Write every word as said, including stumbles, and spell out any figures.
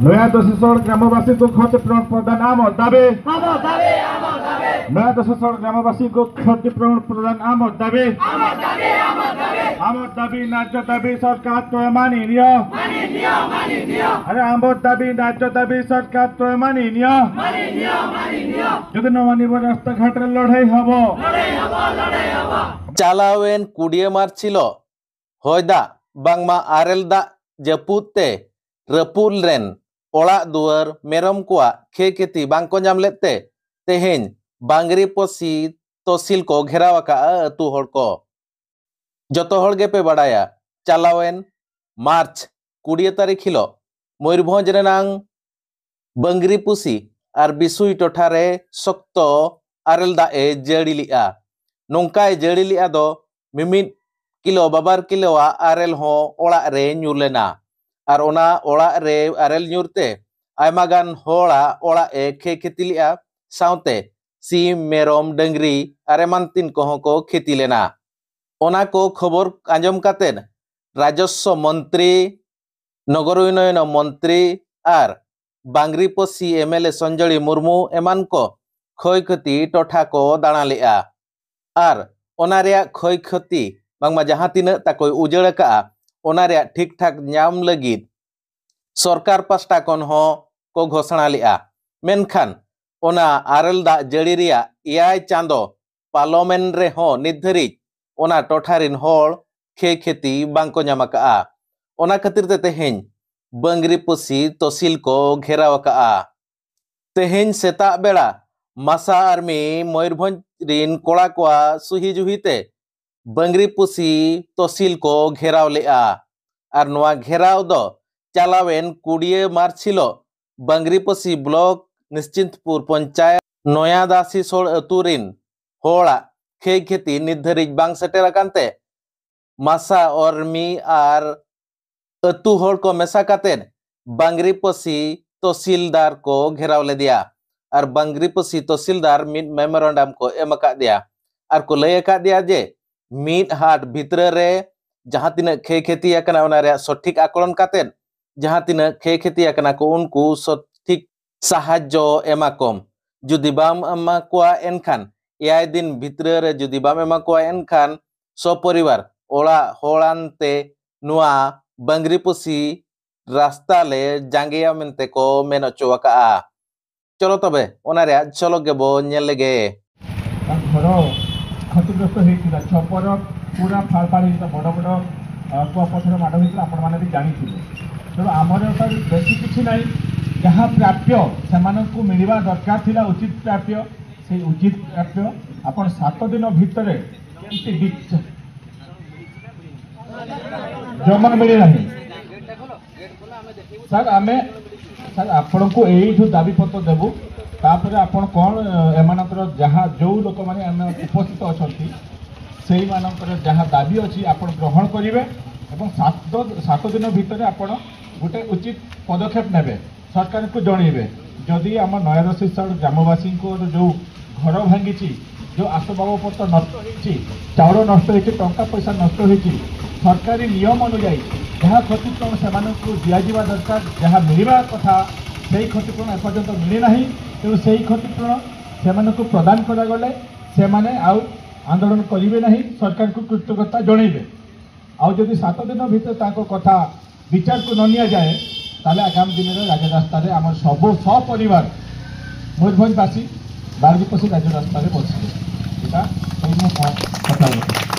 নয়া দশিসর গ্রামবাসীଙ୍କୁ କ୍ଷତିପୂରଣ ପ୍ରଦାନ ଆମ ଦାବି। ଆମ ଦାବି, ଆମ ଦାବି। ନୟା ଦଶିସର ଗ୍ରାମବାସୀଙ୍କୁ କ୍ଷତିପୂରଣ ପ୍ରଦାନ ଆମ ଦାବି। ଆମ ଦାବି, ଆମ ଦାବି। ଆମ ଦାବି, ନ୍ୟାଯ୍ୟ ଦାବି, ସରକାର ତମେ ମାନି ନିଅ। ମାନି ନିଅ, ମାନି ନିଅ। ଆରେ, ଆମ ଦାବି, ନ୍ୟାଯ୍ୟ ଦାବି, ସରକାର ତମେ ମାନି ନିଅ। ମାନି ନିଅ, ମାନି ନିଅ। ଯଦି ନ ମାନିବ, ରାସ୍ତାଘାଟରେ ଲଢ଼େଇ ହବ। ଲଢ଼େଇ ହବ, ଲଢ଼େଇ ହବ। ᱪᱟᱞᱟᱣᱮᱱ ᱠᱩᱲᱤᱭᱟᱹ ᱢᱟᱨᱪ ᱦᱤᱞᱳᱜ ᱦᱚᱭ ᱫᱟᱜ ᱵᱟᱝᱢᱟ ᱟᱨᱮᱞ ᱫᱟᱜ ᱡᱟᱹᱯᱩᱫ ᱛᱮ ᱨᱟᱹᱯᱩᱫ ᱞᱮᱱ ᱚᱲᱟᱜ ᱫᱩᱣᱟᱹᱨ, ᱢᱮᱨᱚᱢ ᱠᱚᱣᱟᱜ ᱠᱷᱮ ᱠᱷᱮᱛᱤ ᱵᱟᱝ ᱠᱚ ᱧᱟᱢ ᱞᱮᱫ ᱛᱮ ᱛᱮᱦᱮᱧ ᱵᱟᱝᱨᱤᱯᱚᱥᱤ ᱛᱚᱥᱤᱞ ᱠᱚ ᱜᱷᱮᱨᱟᱣ ᱟᱠᱟᱫᱼᱟ ᱟᱹᱛᱩ ᱦᱚᱲ ᱠᱚ᱾ ᱡᱚᱛᱚ ᱦᱚᱲ ᱜᱮᱯᱮ ᱵᱟᱲᱟᱭᱟ, ᱪᱟᱞᱟᱣᱮᱱ ᱢᱟᱨᱪ ᱠᱩᱲᱤᱭᱟᱹ ᱛᱟᱹᱨᱤᱠᱷ ᱦᱤᱞᱳᱜ ᱢᱚᱭᱩᱨᱵᱷᱚᱸᱡᱽ ᱨᱮᱱᱟᱝ ᱵᱟᱝᱨᱤᱯᱩᱥᱤ ᱟᱨ ᱵᱤᱥᱩᱭ ᱴᱚᱴᱷᱟ ᱨᱮ ᱥᱚᱠᱛᱚ ᱟᱨᱮᱞ ᱫᱟᱜ ᱮ ᱡᱟᱹᱲᱤ ᱞᱮᱜᱼᱟ᱾ ᱱᱚᱝᱠᱟᱭ ᱡᱟᱹᱲᱤ ᱞᱮᱜᱼᱟ ᱫᱚ ᱢᱤᱢᱤᱫ ᱠᱤᱞᱳ ᱵᱟᱵᱟᱨ ᱠᱤᱞᱳᱣᱟᱜ ᱟᱨᱮᱞ ᱦᱚᱸ ᱚᱲᱟᱜ ᱨᱮ ᱧᱩᱨ ᱞᱮᱱᱟ᱾ ᱟᱨ ᱚᱱᱟ ᱚᱲᱟᱜ ᱨᱮ ᱟᱨᱮᱞ ᱧᱩᱨ ᱛᱮ ᱟᱭᱢᱟ ᱜᱟᱱ ᱦᱚᱲᱟᱜ ᱚᱲᱟᱜ ᱮ ᱠᱷᱮ ᱠᱷᱮᱛᱤ ᱞᱮᱜᱼᱟ, ᱥᱟᱶᱛᱮ ᱥᱤᱢ, ᱢᱮᱨᱚᱢ, ᱰᱟᱹᱝᱨᱤ ᱟᱨ ᱮᱢᱟᱱ ᱛᱤᱱ ᱠᱚᱦᱚᱸ ᱠᱚ ᱠᱷᱮᱛᱤ ᱞᱮᱱᱟ᱾ ᱚᱱᱟ ᱠᱚ ᱠᱷᱚᱵᱚᱨ ᱟᱸᱡᱚᱢ ᱠᱟᱛᱮᱫ ᱨᱟᱡᱚᱥᱥᱚ ᱢᱚᱱᱛᱨᱤ, ᱱᱚᱜᱚᱨ ᱩᱱᱱᱚᱭᱚᱱ ᱢᱚᱱᱛᱨᱤ ᱟᱨ ᱵᱟᱝᱨᱤᱯᱚᱥᱤ ᱮᱢ ᱮᱞ ᱮ ᱥᱚᱧᱡᱚᱲᱤ ᱢᱩᱨᱢᱩ ᱮᱢᱟᱱ ᱠᱚ ᱠᱷᱚᱭ ᱠᱷᱚᱛᱤ ᱴᱚᱴᱷᱟ ᱠᱚ ᱫᱟᱬᱟ ᱞᱮᱜᱼᱟ᱾ ᱟᱨ ᱚᱱᱟ ᱨᱮᱭᱟᱜ ᱠᱷᱚᱭ ᱠᱷᱚᱛᱤ ᱵᱟᱝᱢᱟ ᱡᱟᱦᱟᱸ ᱛᱤᱱᱟᱹᱜ ᱛᱟᱠᱚᱭ ᱩᱡᱟᱹᱲ ᱟᱠᱟᱜᱼᱟ, ᱚᱱᱟ ᱨᱮᱭᱟᱜ ᱴᱷᱤᱠ ᱴᱷᱟᱠ ᱧᱟᱢ ᱞᱟᱹᱜᱤᱫ ᱥᱚᱨᱠᱟᱨ ᱯᱟᱥᱴᱟ ᱠᱷᱚᱱ ᱦᱚᱸ ᱠᱚ ᱜᱷᱳᱥᱚᱱᱟ ᱞᱮᱜᱼᱟ᱾ ᱢᱮᱱᱠᱷᱟᱱ ᱚᱱᱟ ᱟᱨᱮᱞ ᱫᱟᱜ ᱡᱟᱹᱲᱤ ᱨᱮᱭᱟᱜ ᱮᱭᱟᱭ ᱪᱟᱸᱫᱚ ᱯᱟᱞᱚᱢᱮᱱ ᱨᱮᱦᱚᱸ ᱱᱤᱛ ᱫᱷᱟᱹᱨᱤᱡ ᱚᱱᱟ ᱴᱚᱴᱷᱟ ᱨᱤᱱ ᱦᱚᱲ ᱠᱷᱮ ᱠᱷᱮᱛᱤ ᱵᱟᱝ ᱠᱚ ᱧᱟᱢ ᱟᱠᱟᱜᱼᱟ᱾ ᱚᱱᱟ ᱠᱷᱟᱹᱛᱤᱨ ᱛᱮ ᱛᱮᱦᱮᱧ ᱵᱟᱝᱨᱤᱯᱚᱥᱤ ᱛᱚᱥᱤᱞ ᱠᱚ ᱜᱷᱮᱨᱟᱣ ᱟᱠᱟᱜᱼᱟ᱾ ᱛᱮᱦᱮᱧ ᱥᱮᱛᱟᱜ ᱵᱮᱲᱟ ᱢᱟᱥᱟ ᱟᱨᱢᱤ ᱢᱚᱭᱩᱨᱵᱷᱚᱸᱡᱽ ᱨᱤᱱ ᱠᱚᱲᱟ ᱠᱚᱣᱟᱜ ᱥᱩᱦᱤ ᱡᱩᱦᱤ ᱛᱮ ᱵᱟᱝᱨᱤᱯᱚᱥᱤ ᱛᱚᱥᱤᱞ ᱠᱚ ᱜᱷᱮᱨᱟᱣ ᱞᱮᱜᱼᱟ᱾ ᱟᱨ ᱱᱚᱣᱟ ᱜᱷᱮᱨᱟᱣ ᱫᱚ ᱪᱟᱞᱟᱣᱮᱱ ᱠᱩᱲᱤᱭᱟᱹ ᱢᱟᱨᱪ ᱦᱤᱞᱳᱜ ᱵᱟᱝᱨᱤᱯᱚᱥᱤ ᱵᱞᱚᱠ ᱱᱤᱥᱪᱤᱱᱛᱯᱩᱨ ᱯᱚᱧᱪᱟᱭᱮᱛ ᱱᱚᱭᱟᱫᱟᱥᱤ ᱥᱳᱲ ᱟᱹᱛᱩ ᱨᱤᱱ ᱦᱚᱲᱟᱜ ᱠᱷᱮᱭ ᱠᱷᱮᱛᱤ ᱱᱤᱛ ᱫᱷᱟᱹᱨᱤᱡ ᱵᱟᱝ ᱥᱮᱴᱮᱨ ᱟᱠᱟᱱ ᱛᱮ ᱢᱟᱥᱟ ᱚᱨᱢᱤ ᱟᱨ ᱟᱹᱛᱩ ᱦᱚᱲ ᱠᱚ ᱢᱮᱥᱟ ᱠᱟᱛᱮ ᱵᱟᱝᱨᱤᱯᱚᱥᱤ ᱛᱚᱥᱤᱞᱫᱟᱨ ᱠᱚ ᱜᱷᱮᱨᱟᱣ ᱞᱮᱫᱮᱭᱟ᱾ ᱟᱨ ᱵᱟᱝᱨᱤᱯᱚᱥᱤ ᱛᱚᱥᱤᱞᱫᱟᱨ ᱢᱤᱫ ᱢᱮᱢᱳᱨᱮᱱᱰᱟᱢ ᱠᱚ ᱮᱢ ᱟᱠᱟᱫ ᱫᱮᱭᱟ᱾ ᱟᱨ ᱠᱚ ᱞᱟᱹᱭ ᱟᱠᱟᱫ ᱫᱮᱭᱟ ᱡᱮ ᱢᱤᱫ ᱦᱟᱴ ᱵᱷᱤᱛᱨᱟᱹ ᱨᱮ ᱡᱟᱦᱟᱸ ᱛᱤᱱᱟᱹᱜ ᱠᱷᱮᱭ ᱠᱷᱮᱛᱤ ᱟᱠᱟᱱᱟ, ᱚᱱᱟ ᱨᱮᱭᱟᱜ ᱥᱚᱴᱷᱤᱠ ᱟᱠᱚᱞᱚᱱ ᱠᱟᱛᱮ ᱡᱟᱦᱟᱸ ᱛᱤᱱᱟᱹᱜ ᱠᱷᱮᱭ ᱠᱷᱮᱛᱤ ᱟᱠᱟᱱᱟ ᱠᱚ, ᱩᱱᱠᱩ ᱥᱚᱴᱷᱤᱠ ᱥᱟᱦᱟᱡᱽᱡᱚ ᱮᱢᱟ ᱠᱚᱢ᱾ ᱡᱩᱫᱤ ᱵᱟᱢ ᱮᱢᱟ ᱠᱚᱣᱟ, ᱮᱱᱠᱷᱟᱱ ᱮᱭᱟᱭ ᱫᱤᱱ ᱵᱷᱤᱛᱨᱤ ᱨᱮ ᱡᱩᱫᱤ ᱵᱟᱢ ᱮᱢᱟ ᱠᱚᱣᱟ, ᱮᱱᱠᱷᱟᱱ ᱥᱚᱯᱚᱨᱤᱵᱟᱨ ᱚᱲᱟᱜ ᱦᱚᱲᱟᱱᱛᱮ ᱱᱚᱣᱟ ᱵᱟᱝᱨᱤᱯᱚᱥᱤ ᱨᱟᱥᱛᱟ ᱞᱮ ᱡᱟᱸᱜᱮᱭᱟ ᱢᱮᱱᱛᱮ ᱠᱚ ᱢᱮᱱ ᱦᱚᱪᱚ ᱟᱠᱟᱫᱼᱟ᱾ ᱪᱚᱞᱚ ᱛᱚᱵᱮ, ᱚᱱᱟ ᱨᱮᱭᱟᱜ ᱡᱷᱚᱞᱚᱠ ᱜᱮᱵᱚ ᱧᱮᱞ ᱞᱮᱜᱮ᱾ ଘର କ୍ଷତିଗ୍ରସ୍ତ ହେଇଥିଲା। ଛପର ପୁରା ଫାଳ ଫାଳ ହେଇଥିଲା, ବଡ଼ ବଡ଼, ଅ, କୁଆପଥର ମାଡ଼ ହେଇଥିଲା, ଆପଣମାନେ ବି ଜାଣିଥିବେ। ତେଣୁ ଆମର ତ ବେଶୀ କିଛି ନାହିଁ, ଯାହା ପ୍ରାପ୍ୟ ସେମାନଙ୍କୁ ମିଳିବା ଦରକାର ଥିଲା, ଉଚିତ ପ୍ରାପ୍ୟ, ସେଇ ଉଚିତ ପ୍ରାପ୍ୟ ଆପଣ ସାତ ଦିନ ଭିତରେ କେମିତି ବିଚ-, ଜମା ମିଳିନାହିଁ। ସାର୍, ଆମେ, ସାର୍, ଆପଣଙ୍କୁ ଏଇଠୁ ଦାବିପତ୍ର ଦେବୁ। ତାପରେ ଆପଣ କ'ଣ, ଅ, ଏମାନଙ୍କର ଯାହା, ଯେଉଁ ଲୋକମାନେ ଆମେ ଉପସ୍ଥିତ ଅଛନ୍ତି, ସେଇମାନଙ୍କର ଯାହା ଦାବି ଅଛି, ଆପଣ ଗ୍ରହଣ କରିବେ ଏବଂ ସାତ, ସାତ ଦିନ ଭିତରେ ଆପଣ ଗୋଟେ ଉଚିତ ପଦକ୍ଷେପ ନେବେ, ସରକାରଙ୍କୁ ଜଣେଇବେ। ଯଦି ଆମ ନୟାଗଡ଼ ଶିଳ୍ପର ଗ୍ରାମବାସୀଙ୍କର ଯେଉଁ ଘର ଭାଙ୍ଗିଛି, ଯେଉଁ ଆସବାବପତ୍ର ନଷ୍ଟ ହେଇଛି, ଚାଉଳ ନଷ୍ଟ ହେଇଛି, ଟଙ୍କା ପଇସା ନଷ୍ଟ ହେଇଛି, ସରକାରୀ ନିୟମ ଅନୁଯାୟୀ ଯାହା କ୍ଷତିପୂରଣ ସେମାନଙ୍କୁ ଦିଆଯିବା ଦରକାର, ଯାହା ମିଳିବା କଥା, ସେଇ କ୍ଷତିପୂରଣ ଏପର୍ଯ୍ୟନ୍ତ ମିଳିନାହିଁ। ତେଣୁ ସେଇ କ୍ଷତିପୂରଣ ସେମାନଙ୍କୁ ପ୍ରଦାନ କରାଗଲେ ସେମାନେ ଆଉ ଆନ୍ଦୋଳନ କରିବେ ନାହିଁ, ସରକାରଙ୍କୁ କୃତଜ୍ଞତା ଜଣେଇବେ। ଆଉ ଯଦି ସାତ ଦିନ ଭିତରେ ତାଙ୍କ କଥା ବିଚାରକୁ ନ ନିଆଯାଏ, ତାହେଲେ ଆଗାମୀ ଦିନରେ ରାଜରାସ୍ତାରେ ଆମର ସବୁ ସପରିବାର ମୟୂରଭଞ୍ଜବାସୀ ବାରଗିପଶି ରାଜରାସ୍ତାରେ ବସିବେ। ଏଇଟା ଏଇ ମୁଁ ମୋ କଥା